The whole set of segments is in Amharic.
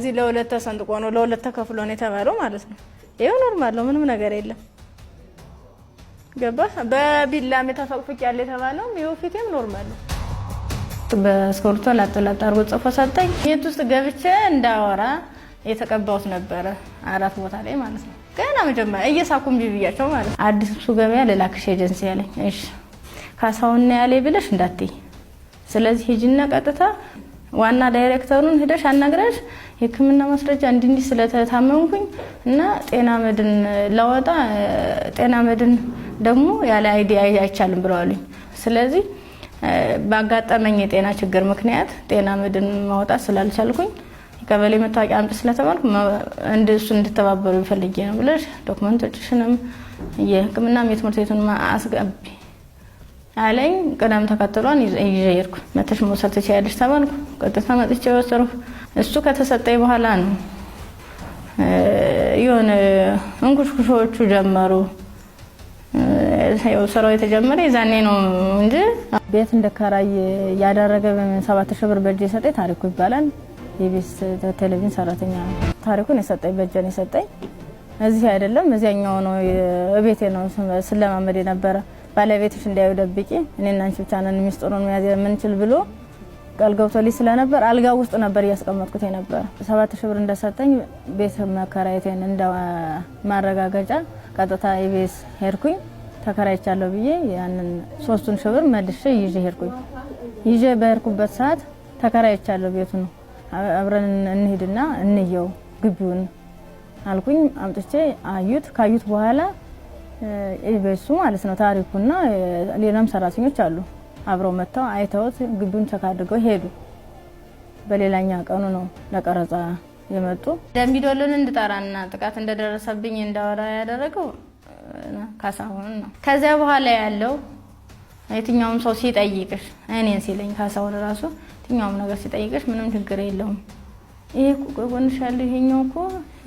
እዚህ ለሁለት ተሰንጥቆ ነው፣ ለሁለት ተከፍሎ ነው የተባለው ማለት ነው። ይኸው normal ነው፣ ምንም ነገር የለም። ገባ በቢላም የተፈቅፍቅ ያለ የተባለው ይኸው ፊቴም normal ነው። በእስክሪብቶ ላጥ ላጥ አድርጎ ጽፎ ሰጠኝ። ቤት ውስጥ ገብቼ እንዳወራ የተቀባሁት ነበረ አራት ቦታ ላይ ማለት ነው። ገና መጀመሪያ እየሳኩም ብያቸው ማለት ነው። አዲሱ ገበያ ልላክሽ ኤጀንሲ ያለኝ። እሺ ካሳሁን ያለኝ ብለሽ እንዳትይ። ስለዚህ ሂጂና ቀጥታ ዋና ዳይሬክተሩን ሂደሽ አናግረሽ የሕክምና ማስረጃ እንዲህ እንዲህ ስለተታመምኩኝ እና ጤና መድን ላወጣ፣ ጤና መድን ደግሞ ያለ ID አይቻልም ብለዋልኝ። ስለዚህ ባጋጠመኝ የጤና ችግር ምክንያት ጤና መድን ማውጣት ስላልቻልኩኝ የቀበሌ መታወቂያ አምጪ ስለተባልኩ እሱ እንድተባበሩ ፈልጌ ነው ብለሽ ዶክመንቶችሽንም የሕክምናም የትምህርት ቤቱን አስገቢ አለኝ። ቅደም ተከትሏን ይዤ ሄድኩ። መተሽ መውሰድ ትችያለሽ ተባልኩ። ቀጥታ መጥቼ ወሰድኩ። እሱ ከተሰጠኝ በኋላ ነው የሆነ እንኩሽኩሾቹ ጀመሩ። ስራው የተጀመረ የዛኔ ነው እንጂ ቤት እንደከራይ ያደረገ 7,000 ብር በእጅ የሰጠኝ ታሪኩ ይባላል። የቤት ቴሌቪዥን ሰራተኛ ነው። ታሪኩን የሰጠኝ በእጄ ነው የሰጠኝ። እዚህ አይደለም እዚያኛው ነው እቤቴ ነው ስለማመድ የነበረ። ባለቤትሽ እንዳያዩ ደብቂ፣ እኔና አንቺ ብቻ ነን ሚስጥሩን መያዝ የምንችል ብሎ ቃል ገብቶልኝ ስለነበር አልጋ ውስጥ ነበር እያስቀመጥኩት የነበረ። 7,000 ብር እንደሰጠኝ ቤት መከራየቴን እንደ ማረጋገጫ ቀጥታ ኢቢኤስ ሄድኩኝ። ተከራይቻለሁ ብዬ ያንን 3,000 ብር መልሼ ይዤ ሄድኩኝ። ይዤ በሄድኩበት ሰዓት ተከራይቻለሁ ቤቱ ነው አብረን እንሂድና እንየው ግቢውን አልኩኝ። አምጥቼ አዩት። ካዩት በኋላ ኢቢኤሱ ማለት ነው ታሪኩና ሌላም ሰራተኞች አሉ አብረው መጥተው አይተውት ግቢውን check አድርገው ሄዱ። በሌላኛ ቀኑ ነው ለቀረጻ የመጡ። ደምቢዶሎን እንድጠራና ጥቃት እንደደረሰብኝ እንዳወራ ያደረገው ካሳሁን ነው። ከዚያ በኋላ ያለው የትኛውም ሰው ሲጠይቅሽ እኔን ሲለኝ ካሳሁን ራሱ የትኛውም ነገር ሲጠይቅሽ ምንም ችግር የለውም፣ ይሄ እኮ ጎንሽ ያለው ይሄኛው እኮ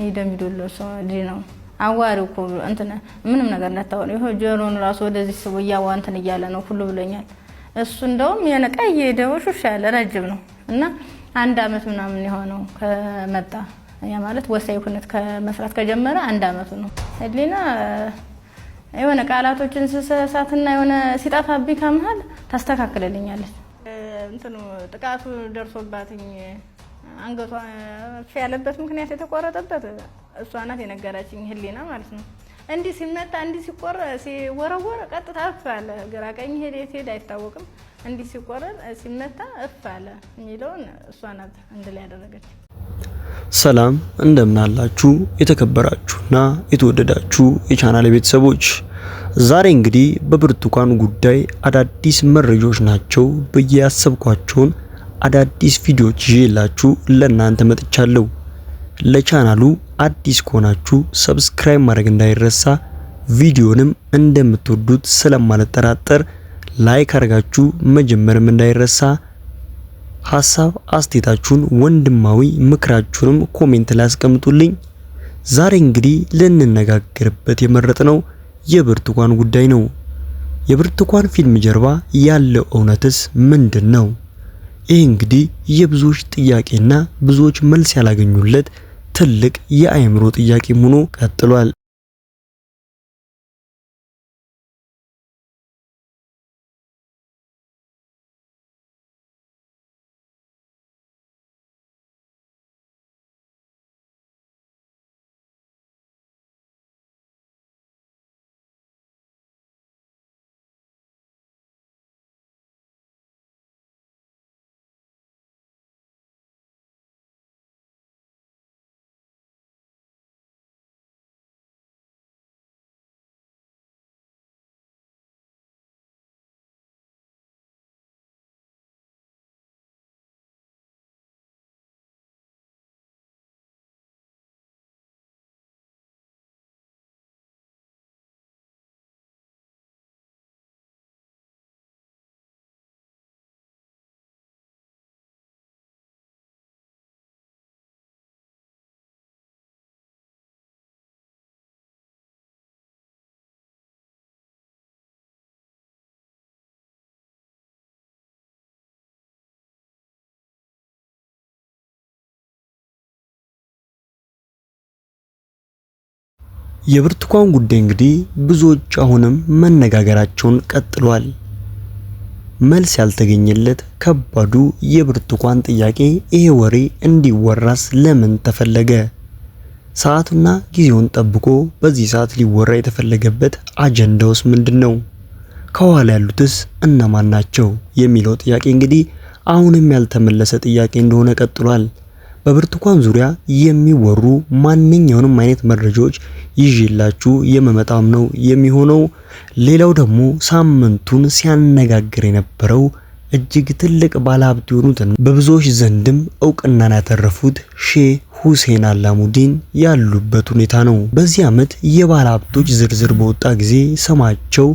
የደምቢዶሎ ሰው ልጅ ነው፣ አዋሪው እኮ እንትን ምንም ነገር እንዳታወሪ፣ ይሄ ጆሮን ራሱ ወደዚህ ስቦ እያዋ እንትን እያለ ነው ሁሉ ብሎኛል። እሱ እንደውም የሆነ ቀይ ደቦሹሽ ያለ ረጅም ነው እና አንድ አመት ምናምን የሆነው ከመጣ፣ ያ ማለት ወሳኝ ኩነት ከመስራት ከጀመረ አንድ አመቱ ነው። ህሊና የሆነ ቃላቶችን ስሳሳትና የሆነ ሲጠፋብኝ ከመሀል ታስተካክልልኛለች። እንትኑ ጥቃቱ ደርሶባትኝ አንገቷ ያለበት ምክንያት የተቆረጠበት እሷ ናት የነገረችኝ፣ ህሊና ማለት ነው። እንዲህ ሲመታ እንዲህ ሲወረወር ቀጥታ እፍ አለ። ግራ ቀኝ ሄደ የት ሄደ አይታወቅም። እንዲህ ሲቆረጥ ሲመታ እፍ አለ የሚለውን እሷ ናት እንድ ላይ ያደረገች። ሰላም እንደምን አላችሁ የተከበራችሁና የተወደዳችሁ የቻናል ቤተሰቦች፣ ዛሬ እንግዲህ በብርቱካን ጉዳይ አዳዲስ መረጃዎች ናቸው ብዬ ያሰብኳቸውን አዳዲስ ቪዲዮዎች ይዤላችሁ ለእናንተ መጥቻለሁ። ለቻናሉ አዲስ ከሆናችሁ subscribe ማድረግ እንዳይረሳ፣ ቪዲዮንም እንደምትወዱት ስለማልጠራጠር like አድርጋችሁ መጀመርም እንዳይረሳ፣ ሀሳብ አስተያየታችሁን ወንድማዊ ምክራችሁንም comment ላይ አስቀምጡልኝ። ዛሬ እንግዲህ ልንነጋገርበት የመረጥነው የብርቱካን ጉዳይ ነው። የብርቱካን ፊልም ጀርባ ያለው እውነትስ ምንድን ነው? ይህ እንግዲህ የብዙዎች ጥያቄና ብዙዎች መልስ ያላገኙለት ትልቅ የአእምሮ ጥያቄ ሆኖ ቀጥሏል። የብርቱካን ጉዳይ እንግዲህ ብዙዎች አሁንም መነጋገራቸውን ቀጥሏል። መልስ ያልተገኘለት ከባዱ የብርቱካን ጥያቄ ይሄ ወሬ እንዲወራስ ለምን ተፈለገ? ሰዓቱና ጊዜውን ጠብቆ በዚህ ሰዓት ሊወራ የተፈለገበት አጀንዳውስ ምንድነው? ከኋላ ያሉትስ እነማን ናቸው? የሚለው ጥያቄ እንግዲህ አሁንም ያልተመለሰ ጥያቄ እንደሆነ ቀጥሏል። በብርቱካን ዙሪያ የሚወሩ ማንኛውንም አይነት መረጃዎች ይዤላችሁ የመመጣም ነው የሚሆነው። ሌላው ደግሞ ሳምንቱን ሲያነጋግር የነበረው እጅግ ትልቅ ባለሀብት የሆኑትን በብዙዎች ዘንድም እውቅናን ያተረፉት ሼህ ሁሴን አላሙዲን ያሉበት ሁኔታ ነው። በዚህ ዓመት የባለሀብቶች ዝርዝር በወጣ ጊዜ ስማቸው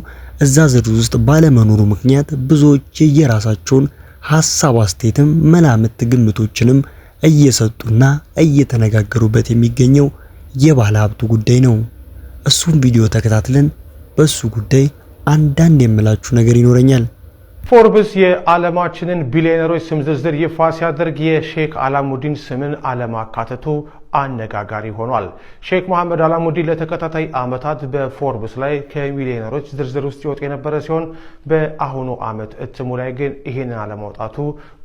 እዛ ዝርዝር ውስጥ ባለመኖሩ ምክንያት ብዙዎች የየራሳቸውን ሀሳብ አስተያየትም፣ መላምት፣ ግምቶችንም እየሰጡና እየተነጋገሩበት የሚገኘው የባለ ሀብቱ ጉዳይ ነው። እሱን ቪዲዮ ተከታትለን በሱ ጉዳይ አንዳንድ የምላችሁ ነገር ይኖረኛል። ፎርብስ የዓለማችንን ቢሊዮነሮች ስም ዝርዝር ይፋ ሲያደርግ የሼክ አላሙዲን ስምን አለማካተቱ አነጋጋሪ ሆኗል። ሼክ መሐመድ አላሙዲን ለተከታታይ ዓመታት በፎርብስ ላይ ከሚሊዮነሮች ዝርዝር ውስጥ ይወጡ የነበረ ሲሆን በአሁኑ ዓመት እትሙ ላይ ግን ይህንን አለማውጣቱ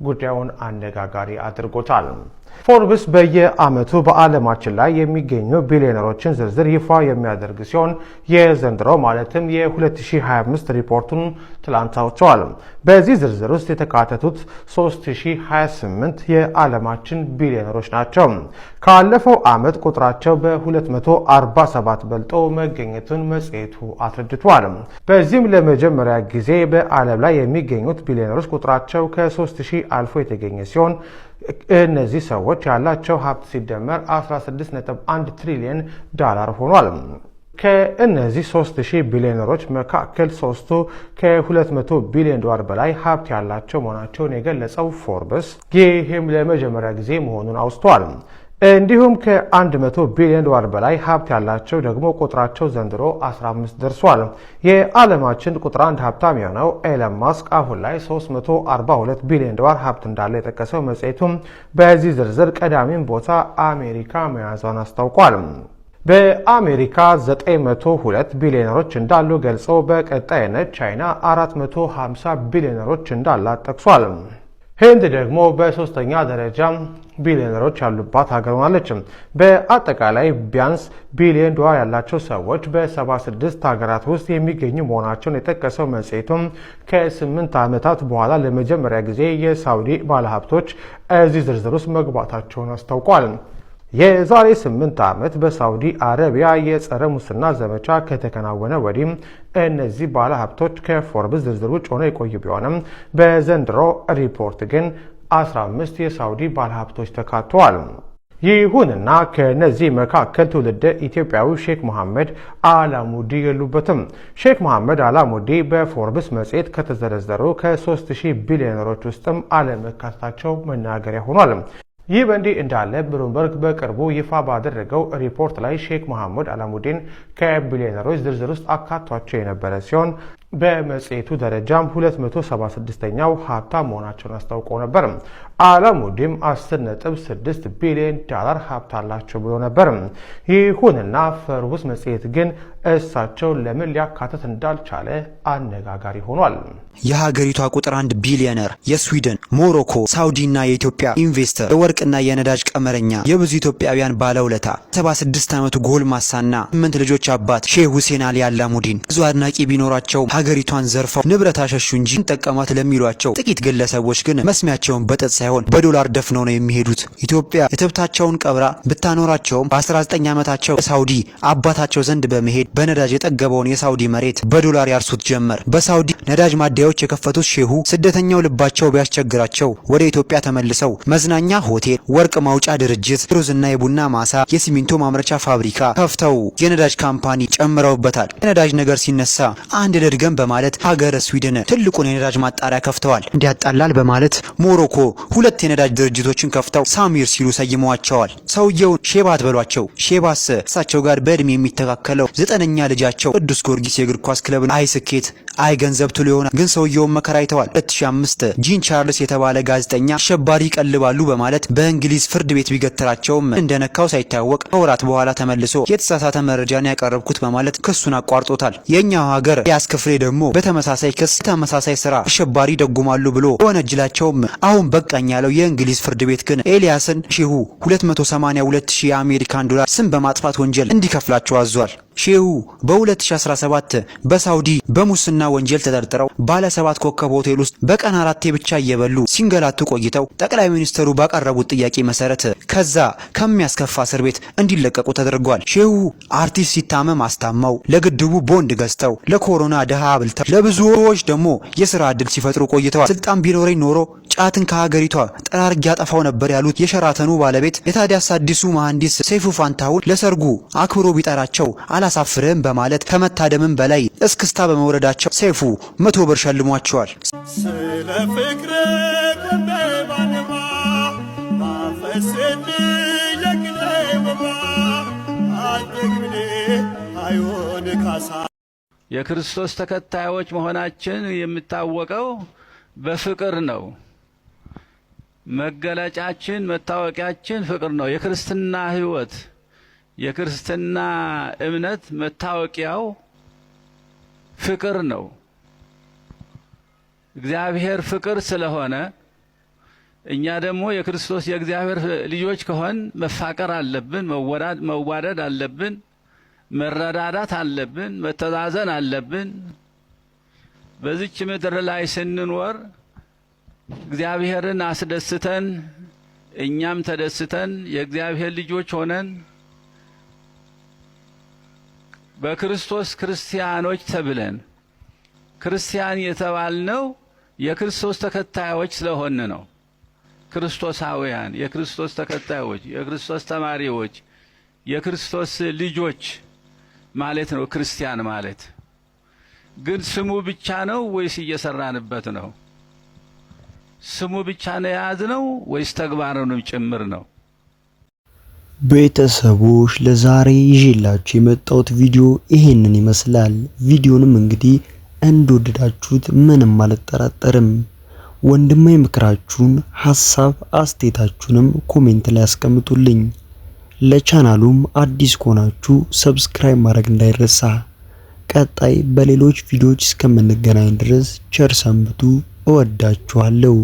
ጉዳዩን አነጋጋሪ አድርጎታል። ፎርብስ በየዓመቱ በዓለማችን ላይ የሚገኙ ቢሊዮነሮችን ዝርዝር ይፋ የሚያደርግ ሲሆን የዘንድሮ ማለትም የ2025 ሪፖርቱን ትላንት አውጥተዋል። በዚህ ዝርዝር ውስጥ የተካተቱት 3028 የዓለማችን ቢሊዮነሮች ናቸው። ካለፈው ዓመት ቁጥራቸው በ247 በልጦ መገኘቱን መጽሔቱ አስረድቷል። በዚህም ለመጀመሪያ ጊዜ በዓለም ላይ የሚገኙት ቢሊዮነሮች ቁጥራቸው ከ3000 አልፎ የተገኘ ሲሆን እነዚህ ሰዎች ያላቸው ሀብት ሲደመር 16.1 ትሪሊየን ዶላር ሆኗል። ከእነዚህ 3000 ቢሊዮነሮች መካከል ሶስቱ ከ200 ቢሊዮን ዶላር በላይ ሀብት ያላቸው መሆናቸውን የገለጸው ፎርብስ ይህም ለመጀመሪያ ጊዜ መሆኑን አውስቷል። እንዲሁም ከ100 ቢሊዮን ዶላር በላይ ሀብት ያላቸው ደግሞ ቁጥራቸው ዘንድሮ 15 ደርሷል። የዓለማችን ቁጥር አንድ ሀብታም የሆነው ኤለን ማስክ አሁን ላይ 342 ቢሊዮን ዶላር ሀብት እንዳለው የጠቀሰው መጽሔቱም በዚህ ዝርዝር ቀዳሚን ቦታ አሜሪካ መያዟን አስታውቋል። በአሜሪካ 902 ቢሊዮነሮች እንዳሉ ገልጾ በቀጣይነት ቻይና 450 ቢሊዮነሮች እንዳላት ጠቅሷል። ህንድ ደግሞ በሶስተኛ ደረጃ ቢሊዮነሮች ያሉባት ሀገር ሆናለች። በአጠቃላይ ቢያንስ ቢሊዮን ዶላር ያላቸው ሰዎች በ76 ሀገራት ውስጥ የሚገኙ መሆናቸውን የጠቀሰው መጽሔቱም ከ8 ዓመታት በኋላ ለመጀመሪያ ጊዜ የሳውዲ ባለሀብቶች እዚህ ዝርዝር ውስጥ መግባታቸውን አስታውቋል። የዛሬ 8 ዓመት በሳውዲ አረቢያ የጸረ ሙስና ዘመቻ ከተከናወነ ወዲህ እነዚህ ባለሀብቶች ከፎርብስ ዝርዝር ውጭ ሆነው የቆዩ ቢሆንም በዘንድሮ ሪፖርት ግን 15 የሳውዲ ባለሀብቶች ተካተዋል። ይሁንና ከነዚህ መካከል ትውልደ ኢትዮጵያዊ ሼክ መሐመድ አላሙዲ የሉበትም። ሼክ መሐመድ አላሙዲ በፎርብስ መጽሔት ከተዘረዘሩ ከ3000 ቢሊዮነሮች ውስጥም አለመካተታቸው መናገሪያ ሆኗል። ይህ በእንዲህ እንዳለ ብሉምበርግ በቅርቡ ይፋ ባደረገው ሪፖርት ላይ ሼክ መሐመድ አላሙዲን ከቢሊዮነሮች ዝርዝር ውስጥ አካቷቸው የነበረ ሲሆን በመጽሔቱ ደረጃም 276ኛው ሀብታም መሆናቸውን አስታውቆ ነበር። አላሙዲም 10.6 ቢሊዮን ዶላር ሀብት አላቸው ብሎ ነበር። ይሁንና ፎርብስ መጽሔት ግን እሳቸው ለምን ሊያካትት እንዳልቻለ አነጋጋሪ ሆኗል። የሀገሪቷ ቁጥር አንድ ቢሊዮነር፣ የስዊድን፣ ሞሮኮ፣ ሳውዲና የኢትዮጵያ investor፣ የወርቅና የነዳጅ ቀመረኛ፣ የብዙ ኢትዮጵያውያን ባለውለታ፣ 76 ዓመቱ ጎልማሳና 8 ልጆች አባት ሼህ ሁሴን አሊ አላሙዲን ብዙ አድናቂ ቢኖራቸው ሀገሪቷን ዘርፈው ንብረት አሸሹ እንጂ ጠቀማት ለሚሏቸው ጥቂት ግለሰቦች ግን መስሚያቸውን በጥጥ ሳይሆን በዶላር ደፍነው ነው የሚሄዱት። ኢትዮጵያ እትብታቸውን ቀብራ ብታኖራቸውም በ19 ዓመታቸው ሳውዲ አባታቸው ዘንድ በመሄድ በነዳጅ የጠገበውን የሳውዲ መሬት በዶላር ያርሱት ጀመር። በሳውዲ ነዳጅ ማደያዎች የከፈቱት ሼሁ ስደተኛው ልባቸው ቢያስቸግራቸው ወደ ኢትዮጵያ ተመልሰው መዝናኛ ሆቴል፣ ወርቅ ማውጫ ድርጅት፣ ሩዝና የቡና ማሳ፣ የሲሚንቶ ማምረቻ ፋብሪካ ከፍተው የነዳጅ company ጨምረውበታል። የነዳጅ ነገር ሲነሳ አንድ ልድገም በማለት ሀገረ ስዊድን ትልቁን የነዳጅ ማጣሪያ ከፍተዋል። እንዲያጣላል በማለት ሞሮኮ ሁለት የነዳጅ ድርጅቶችን ከፍተው ሳሚር ሲሉ ሰይመዋቸዋል። ሰውየውን ሼባ አትበሏቸው። ሼባስ እሳቸው ጋር በእድሜ የሚተካከለው 9ኛ ልጃቸው ቅዱስ ጊዮርጊስ የእግር ኳስ ክለብን አይ ስኬት አይ ገንዘብ ትሉ ይሆናል፣ ግን ሰውየውን መከራ አይተዋል። 2005 ጂን ቻርልስ የተባለ ጋዜጠኛ አሸባሪ ይቀልባሉ በማለት በእንግሊዝ ፍርድ ቤት ቢገትራቸውም እንደነካው ሳይታወቅ ከወራት በኋላ ተመልሶ የተሳሳተ መረጃን ያቀረብኩት በማለት ክሱን አቋርጦታል። የኛው ሀገር ኤልያስ ክፍሌ ደግሞ በተመሳሳይ ክስ ተመሳሳይ ስራ አሸባሪ ደጉማሉ ብሎ ወነጅላቸውም አሁን በቃኝ ያለው የእንግሊዝ ፍርድ ቤት ግን ኤልያስን ሼሁ 282 ሺህ የአሜሪካን ዶላር ስም በማጥፋት ወንጀል እንዲከፍላቸው አዟል። ሼሁ በ2017 በሳውዲ በሙስና ወንጀል ተጠርጥረው ባለ 7 ኮከብ ሆቴል ውስጥ በቀን አራቴ ብቻ እየበሉ ሲንገላቱ ቆይተው ጠቅላይ ሚኒስትሩ ባቀረቡት ጥያቄ መሰረት ከዛ ከሚያስከፋ እስር ቤት እንዲለቀቁ ተደርጓል። ሼሁ አርቲስት ሲታመም አስታመው፣ ለግድቡ ቦንድ ገዝተው፣ ለኮሮና ድሃ አብልተው፣ ለብዙዎች ደግሞ የስራ እድል ሲፈጥሩ ቆይተዋል። ስልጣን ቢኖረኝ ኖሮ ጫትን ከሀገሪቷ ጠራርጌ ያጠፋው ነበር ያሉት የሸራተኑ ባለቤት የታዲያስ አዲሱ መሐንዲስ ሰይፉ ፋንታሁን ለሰርጉ አክብሮ ቢጠራቸው አላሳፍርህም በማለት ከመታደምም በላይ እስክስታ በመውረዳቸው ሰይፉ 100 ብር ሸልሟቸዋል። ስለ ፍቅር ባንባ ማፈስል የቅኔ ወባ አጥግብኔ አይሆን ካሳ። የክርስቶስ ተከታዮች መሆናችን የሚታወቀው በፍቅር ነው። መገለጫችን፣ መታወቂያችን ፍቅር ነው። የክርስትና ሕይወት፣ የክርስትና እምነት መታወቂያው ፍቅር ነው። እግዚአብሔር ፍቅር ስለሆነ እኛ ደግሞ የክርስቶስ የእግዚአብሔር ልጆች ከሆን መፋቀር አለብን፣ መዋደድ አለብን፣ መረዳዳት አለብን፣ መተዛዘን አለብን። በዚች ምድር ላይ ስንኖር እግዚአብሔርን አስደስተን እኛም ተደስተን የእግዚአብሔር ልጆች ሆነን በክርስቶስ ክርስቲያኖች ተብለን ክርስቲያን የተባልነው የክርስቶስ ተከታዮች ስለሆን ነው። ክርስቶሳውያን፣ የክርስቶስ ተከታዮች፣ የክርስቶስ ተማሪዎች፣ የክርስቶስ ልጆች ማለት ነው። ክርስቲያን ማለት ግን ስሙ ብቻ ነው ወይስ እየሰራንበት ነው? ስሙ ብቻ ነው የያዝነው ወይስ ተግባሩንም ጭምር ነው? ቤተሰቦች፣ ለዛሬ ይዤላችሁ የመጣሁት ቪዲዮ ይሄንን ይመስላል። ቪዲዮንም እንግዲህ እንደወደዳችሁት ምንም አልጠራጠርም። ወንድማዊ ምክራችሁን፣ ሀሳብ አስተያየታችሁንም comment ላይ አስቀምጡልኝ። ለቻናሉም አዲስ ከሆናችሁ subscribe ማድረግ እንዳይረሳ። ቀጣይ በሌሎች ቪዲዮዎች እስከምንገናኝ ድረስ ቸር ሰንብቱ። እወዳችኋለሁ።